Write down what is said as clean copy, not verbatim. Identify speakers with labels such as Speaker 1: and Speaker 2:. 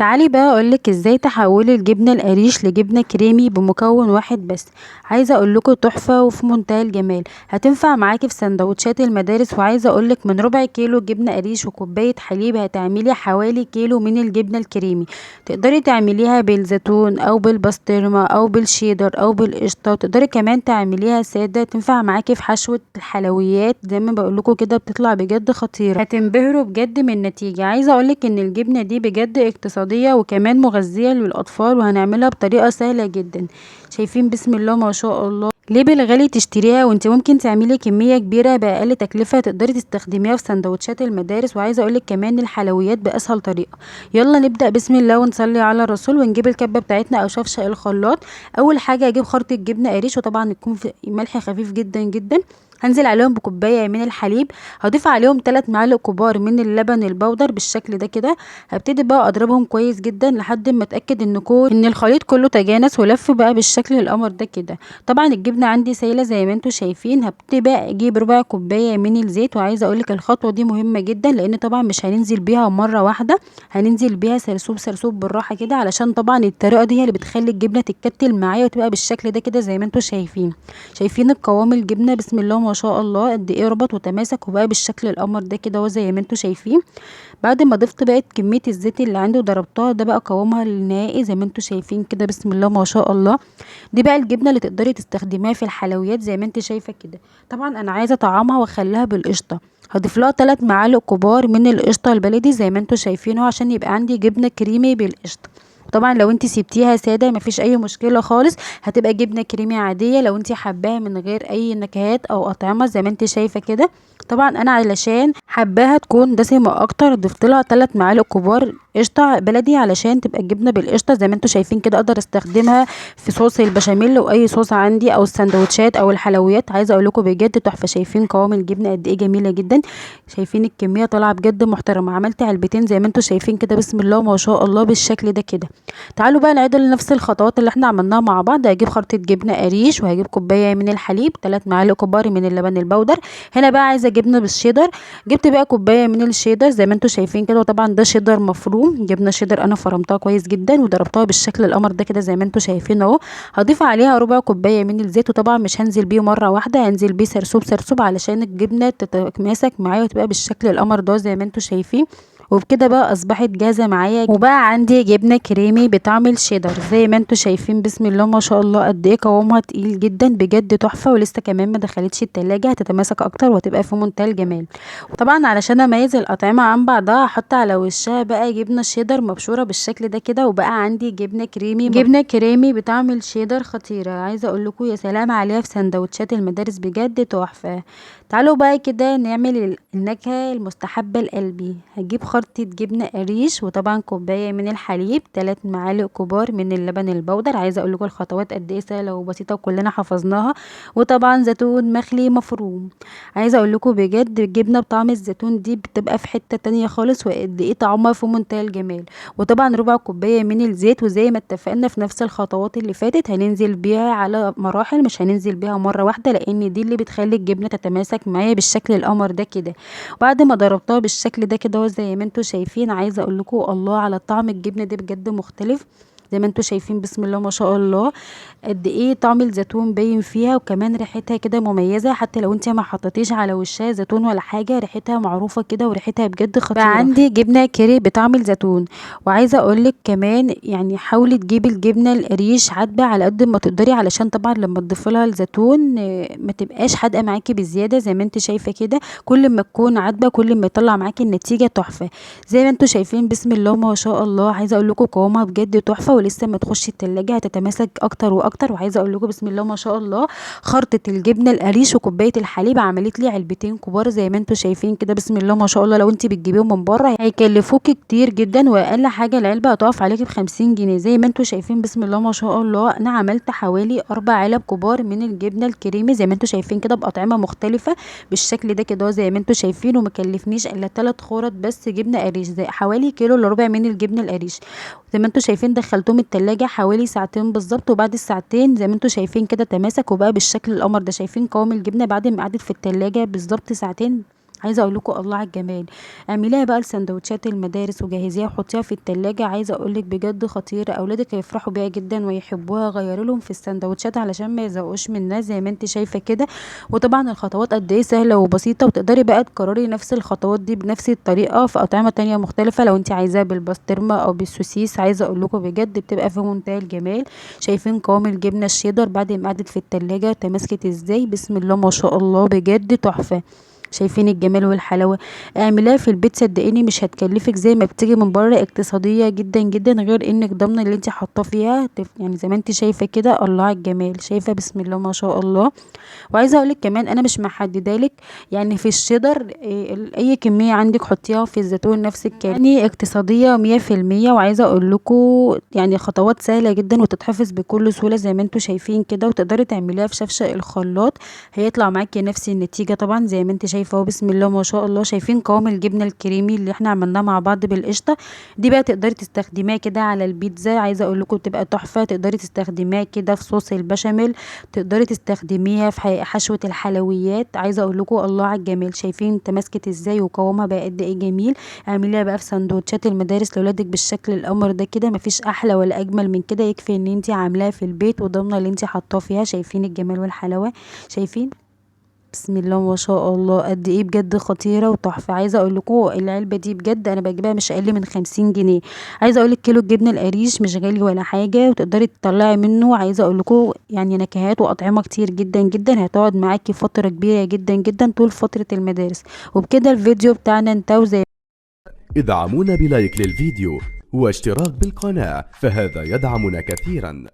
Speaker 1: تعالي بقى اقولك ازاي تحولي الجبنة القريش لجبنة كريمي بمكون واحد بس. عايزة اقولكوا تحفة وفي منتهى الجمال، هتنفع معاكي في سندوتشات المدارس. وعايزة اقولك من ربع كيلو جبنة قريش وكوباية حليب هتعملي حوالي كيلو من الجبنة الكريمي. تقدري تعمليها بالزيتون او بالبسطرمة او بالشيدر او بالقشطة، وتقدري كمان تعمليها سادة، تنفع معاكي في حشوة الحلويات زي ما بقولكوا كده، بتطلع بجد خطيرة، هتنبهروا بجد من النتيجة. عايزة اقولك ان الجبنة دي بجد اقتصادية وكمان مغذية للأطفال، وهنعملها بطريقة سهلة جدا. شايفين بسم الله ما شاء الله. ليه بالغالي تشتريها وانت ممكن تعملي كمية كبيرة بأقل تكلفة، تقدري تستخدميها في سندوتشات المدارس. وعايزة اقولك كمان الحلويات بأسهل طريقة. يلا نبدأ بسم الله ونصلي على الرسول، ونجيب الكبة بتاعتنا او شفشق الخلاط. اول حاجة اجيب خرطة جبنة قريش، وطبعا يكون في ملح خفيف جدا جدا. هنزل عليهم بكوبايه من الحليب، هضيف عليهم 3 معالق كبار من اللبن البودر بالشكل ده كده. هبتدي بقى اضربهم كويس جدا لحد ما اتاكد ان الخليط كله تجانس ولف بقى بالشكل القمر ده كده. طبعا الجبنة عندي سايله زي ما انتم شايفين. هبتدي بقى اجيب ربع كوباية من الزيت، وعايزه اقولك الخطوة دي مهمة جدا لان طبعا مش هننزل بيها مرة واحدة، هننزل بيها سرسوب سرسوب بالراحة كده، علشان طبعا الطريقة دي هي اللي بتخلي الجبنة تتكتل معايا وتبقى بالشكل ده كده زي ما انتم شايفين. شايفين القوام الجبنة بسم الله ما شاء الله قد ايه ربط وتماسك وبقى بالشكل القمر ده كده زي ما انتم شايفين. بعد ما ضفت بقت كمية الزيت اللي عندي وضربتها، ده بقى قوامها النهائي زي ما انتم شايفين كده بسم الله ما شاء الله. دي بقى الجبنة اللي تقدري تستخدميها في الحلويات زي ما انت شايفه كده. طبعا انا عايزه طعمها واخليها بالقشطه، هضيف لها 3 معالق كبار من القشطه البلدي زي ما انتم شايفينه، عشان يبقى عندي جبنه كريمي بالقشطه. طبعا لو انت سبتيها ساده مفيش اي مشكلة خالص، هتبقى جبنه كريمي عادية لو انت حباها من غير اي نكهات او اطعمه زي ما انت شايفه كده. طبعا انا علشان حباها تكون دسمة اكتر ضفت لها 3 معالق كبار قشطه بلدي علشان تبقى الجبنة بالقشطه زي ما انتم شايفين كده. اقدر استخدمها في صوص البشاميل واي صوص عندي او السندوتشات او الحلويات. عايزه اقول لكم بجد تحفة. شايفين قوام الجبنة قد ايه جميلة جدا، شايفين الكمية طالعه بجد محترمه. عملت علبتين زي ما انتم شايفين كده بسم الله ما شاء الله بالشكل ده كده. تعالوا بقى نعيد نفس الخطوات اللي احنا عملناها مع بعض. هجيب خرطه جبنه قريش، وهجيب كوباية من الحليب، 3 معالق كبار من اللبن البودر. هنا بقى عايزه جبنه بالشيدر، جبت بقى كوباية من الشيدر زي ما انتم شايفين كده، وطبعا ده شيدر مفروم، جبنه شيدر انا فرمتها كويس جدا وضربتها بالشكل القمر ده كده زي ما انتم شايفين اهو. هضيف عليها ربع كوباية من الزيت، وطبعا مش هنزل بيه مرة واحدة، هنزل بيه سرسوب سرسوب علشان الجبنة تتماسك معايا وتبقى بالشكل القمر ده زي ما انتم شايفين. وبكده بقى اصبحت جاهزة معايا، وبقى عندي جبنه كريمي بطعم الشيدر زي ما انتم شايفين بسم الله ما شاء الله قد ايه قوامها تقيل جدا بجد تحفة. ولسه كمان ما دخلتش التلاجة، هتتماسك اكتر وهتبقى في منتهى الجمال. وطبعا علشان اميز الاطعمة عن بعضها هحط على وشها بقى جبنه شيدر مبشوره بالشكل ده كده، وبقى عندي جبنه كريمي، جبنه كريمي بطعم الشيدر خطيرة. عايزه اقول لكم يا سلام عليها في سندوتشات المدارس بجد تحفة. تعالوا بقى كده نعمل النكهة المستحبة لقلبي. هجيب خرطة جبنة قريش، وطبعا كوباية من الحليب، 3 معالق كبار من اللبن البودر. عايزة اقول لكم الخطوات قد ايه سهلة وبسيطة وكلنا حفظناها. وطبعا زيتون مخلي مفروم. عايزة اقول لكم بجد الجبنة بطعم الزيتون دي بتبقى في حتة تانية خالص، وقد ايه طعمها في منتهى الجمال. وطبعا ربع كوباية من الزيت، وزي ما اتفقنا في نفس الخطوات اللي فاتت هننزل بيها على مراحل، مش هننزل بيها مرة واحدة لان دي اللي بتخلي الجبنة تتماسك معايا بالشكل القمر ده كده. بعد ما ضربتها بالشكل ده كده زي ما انتم شايفين، عايزه اقول لكم الله على طعم الجبنة دي بجد مختلف زي ما انتم شايفين بسم الله ما شاء الله قد ايه طعم الزيتون باين فيها، وكمان ريحتها كده مميزة. حتى لو انت ما حطيتيش على وشها زيتون ولا حاجة ريحتها معروفة كده، وريحتها بجد خطيرة. بقى عندي جبنه كيري بطعم الزيتون. وعايزه اقولك كمان يعني حاولي تجيبي الجبنة القريش عدبه على قد ما تقدري، علشان طبعا لما تضيفي لها الزيتون ما تبقاش حادقه معاكي بزيادة زي ما انت شايفه كده. كل ما تكون عدبه كل ما يطلع معاكي النتيجة تحفة زي ما انتم شايفين بسم الله ما شاء الله. عايزه اقول لكم قوامها بجد تحفة، ولسه ما تخش التلاجة هتتماسك اكتر واكتر. وعايزه اقول لكم بسم الله ما شاء الله خرطه الجبنة القريش وكوبايه الحليب عملت لي علبتين كبار زي ما انتم شايفين كده بسم الله ما شاء الله. لو انت بتجيبيهم من بره هيكلفوكي كتير جدا، واقل حاجة العلبة هتقف عليكي ب50 جنيه زي ما انتم شايفين بسم الله ما شاء الله. انا عملت حوالي 4 علب كبار من الجبنة الكريمي زي ما انتم شايفين كده باطعمه مختلفة بالشكل ده كده زي ما انتم شايفين، ومكلفنيش الا 3 خرط بس جبنه قريش، زي حوالي كيلو الا ربع من الجبنة القريش زي ما انتم شايفين. دخلتهم التلاجة حوالي ساعتين بالظبط، وبعد الساعتين زي ما انتم شايفين كده تماسك وبقى بالشكل القمر ده. شايفين قوام الجبنة بعد ما قعدت في التلاجة بالظبط ساعتين عايزه اقول لكم الله على الجمال. اعمليها بقى لسندوتشات المدارس وجهزيها وحطيها في التلاجة، عايزه اقول لك بجد خطيرة، اولادك هيفرحوا بيها جدا ويحبوها. غيروا لهم في السندوتشات علشان ما يزهقوش منها زي ما انت شايفه كده. وطبعا الخطوات قد ايه سهلة وبسيطة، وتقدري بقى تكرري نفس الخطوات دي بنفس الطريقة في اطعمه تانية مختلفة لو انت عايزاها بالبسطرمه او بالسوسيس. عايزه اقول لكم بجد بتبقى في منتهى الجمال. شايفين قوام الجبنة الشيدر بعد ما قعدت في التلاجة تماسكت ازاي؟ بسم الله ما شاء الله، بجد تحفة. شايفين الجمال والحلاوه؟ اعمليها في البيت صدقيني مش هتكلفك زي ما بتيجي من بره، اقتصادية جدا جدا، غير انك ضامنه اللي انت حاطاه فيها. يعني زي ما انت شايفه كده، الله على الجمال، شايفه بسم الله ما شاء الله. وعايزه اقولك كمان انا مش محددالك يعني في الشيدر اي كمية عندك حطيها، في الزيتون نفس الكلام، يعني اقتصادية 100%. وعايزه اقول لكم يعني خطوات سهلة جدا وتتحفظ بكل سهولة زي ما انتم شايفين كده، وتقدري تعمليها في شفشه الخلاط هيطلع معاكي نفس النتيجة طبعا زي ما انت شايفه اهو، بسم الله ما شاء الله. شايفين قوام الجبنة الكريمي اللي احنا عملناه مع بعض بالقشطه دي بقى تقدري تستخدميها كده على البيتزا، عايزه اقول لكم بتبقى تحفة. تقدري تستخدميها كده في صوص البشاميل، تقدري تستخدميها في حشوه الحلويات. عايزه اقول لكم الله على الجمال، شايفين تماسكت ازاي وقوامها بقى قد ايه جميل. اعمليها بقى في سندوتشات المدارس لاولادك بالشكل القمر ده كده، مفيش احلى ولا اجمل من كده. يكفي ان انت عاملاها في البيت وضامنه اللي انت حاطاه فيها. شايفين الجمال والحلاوه؟ شايفين بسم الله ما شاء الله قد ايه بجد خطيرة وتحفه. عايزه اقول لكم العلبة دي بجد انا بجيبها مش اقل من 50 جنيه. عايزه اقول لك كيلو الجبنة القريش مش غالي ولا حاجة، وتقدري تطلعي منه عايزه اقول لكم يعني نكهات واطعمه كتير جدا جدا، هتقعد معاكي فترة كبيرة جدا جدا طول فترة المدارس. وبكده الفيديو بتاعنا انتهى. زي
Speaker 2: ادعمونا ب like للفيديو واشتراك بالقناة فهذا يدعمنا كثيرا.